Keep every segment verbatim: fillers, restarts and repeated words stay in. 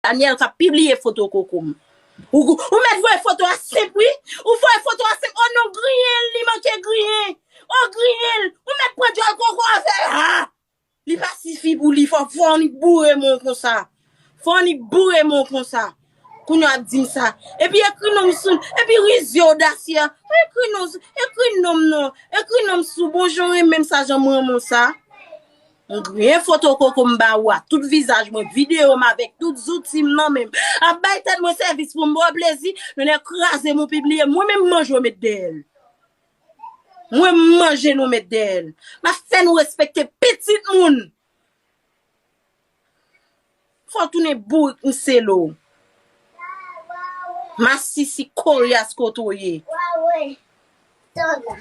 Daniel k ap pibliye foto koko m. Ou, ou mèt voye foto a senp, wi. Ou voye foto a senp. O non, griyen l, li manke griyen. O griyen l. Ou mèt pran djòl koko a fè. Ha! Li pa sifi pou li, fò, fò annik boure men w konsa. Fò annik boure men w konsa. Kounye a w ap di m sa. Epi ekri non m sou, epi rizye odasye. Ekri non, ekri non m non. Ekri non m sou. Bon jan w renmen m sa, jan m renmen w sa. M griyen foto koko m ba ou a, tout vizaj mwen, videyo m avèk tout zouti m nan men m. Ap bay tèt mwen sèvis pou m ba w plezi, men lè kraze m ou pibliye, mwen menm manje w met dèyè l. Mwen manje nou met dèyè l. M ap fè nou respekte pitit moun. Fò w tounen bourik m selo. Masisi koryas kote w ye. Tona.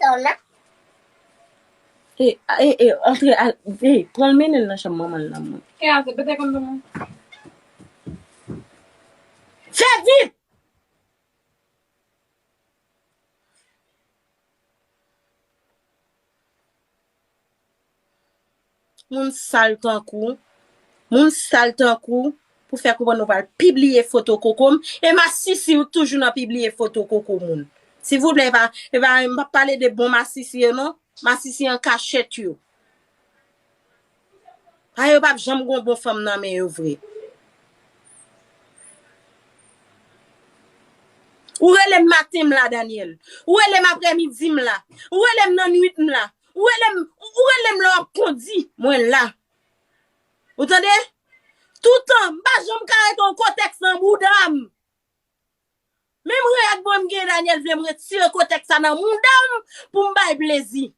Tona. E, e, e, antre, al, e, pran l mennen l nan chanm manman l nan mwen. Ke a se pete konn manman. Fè vit! Moun sal tankou, moun sal tankou, pou fè konprann nou pral pibliye foto koko m, e masisi ou toujou nan pibliye foto koko moun. Silvouplè, e pa, e pa, m p ap pale de bon masisi yo non, masisi an kachèt yo. A yo p ap janm gon bon fanm nan men yo vre. Ou rele m maten m la, Daniel. Ou rele m aprèmidi m la. Ou rele m nan nwit m la. Ou rele m, ou rele m lè w ap kondi, mwen la. Ou tande? Toutan, m pa janm ka rete yon kotèks nan bouda m. Menm règ mwen m gen, Daniel vle m retire kotèks sa nan mouda m pou m bay plezi.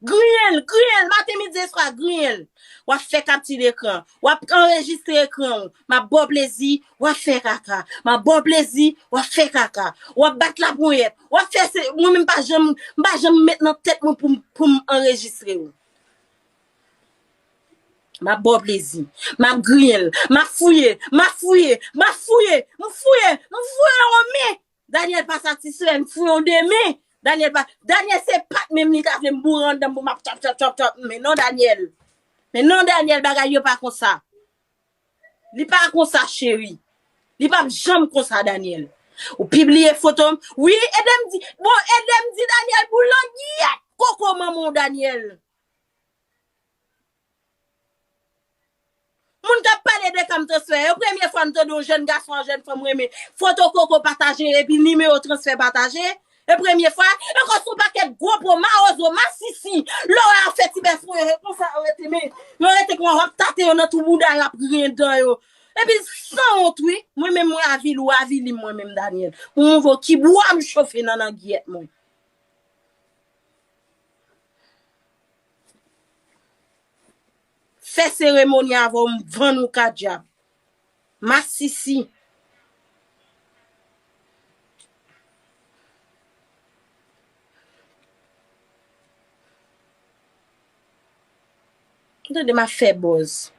Griyen l, griyen l, maten, midi, e swa, griyen l. W ap fè kapti dekran, w ap anrejistre ekran w. M ap ba w plezi, w ap fè kaka. M ap ba w plezi, w ap fè kaka. W ap bat laponyèt, w ap fè se, mwen menm m pa janm, m pa janm met nan tèt mwen pou m, pou m anrejistre w. M ap ba w plezi. M ap griyen l. M ap fouye. M ap fouye. M ap fouye. M fouye. M fouye yon men. Daniel pa satisfè. M fouye yon de men. Daniel pa. Daniel se pat menm li ta vle m boure anndan m pou m ap tchòp, tchòp, tchòp, tchòp. Men non, Daniel. Men non, Daniel, bagay yo pa konsa. Li pa konsa, cheri. Li p ap janm konsa, Daniel. Ou pibliye foto m. Wi, ede m di. Bon, ede m di Daniel pou langyèt koko manman w, Daniel. Moun k ap pale de ka m transfè yo, premye fwa m tande yon jèn gason, yon jèn fanm renmen foto koko pataje epi nimewo transfè pataje. E premye fwa, e kòm se yon pakèt gwo po, mawozo, masisi, lè w a fè ti bèf pou yo, e konsa yo rete, men, yo rete konsa, w ap tate yo nan twou bouda yo, ap griyen dan yo. Epi sanwont, wi, mwen menm, mwen avili, ou avili m, mwen menm, Daniel. Mwen voye kibwa m chofe nan langyèt mwen. Fè seremoni avè w, m vann ou ka dyab. Masisi. Tande m ap fè buzz.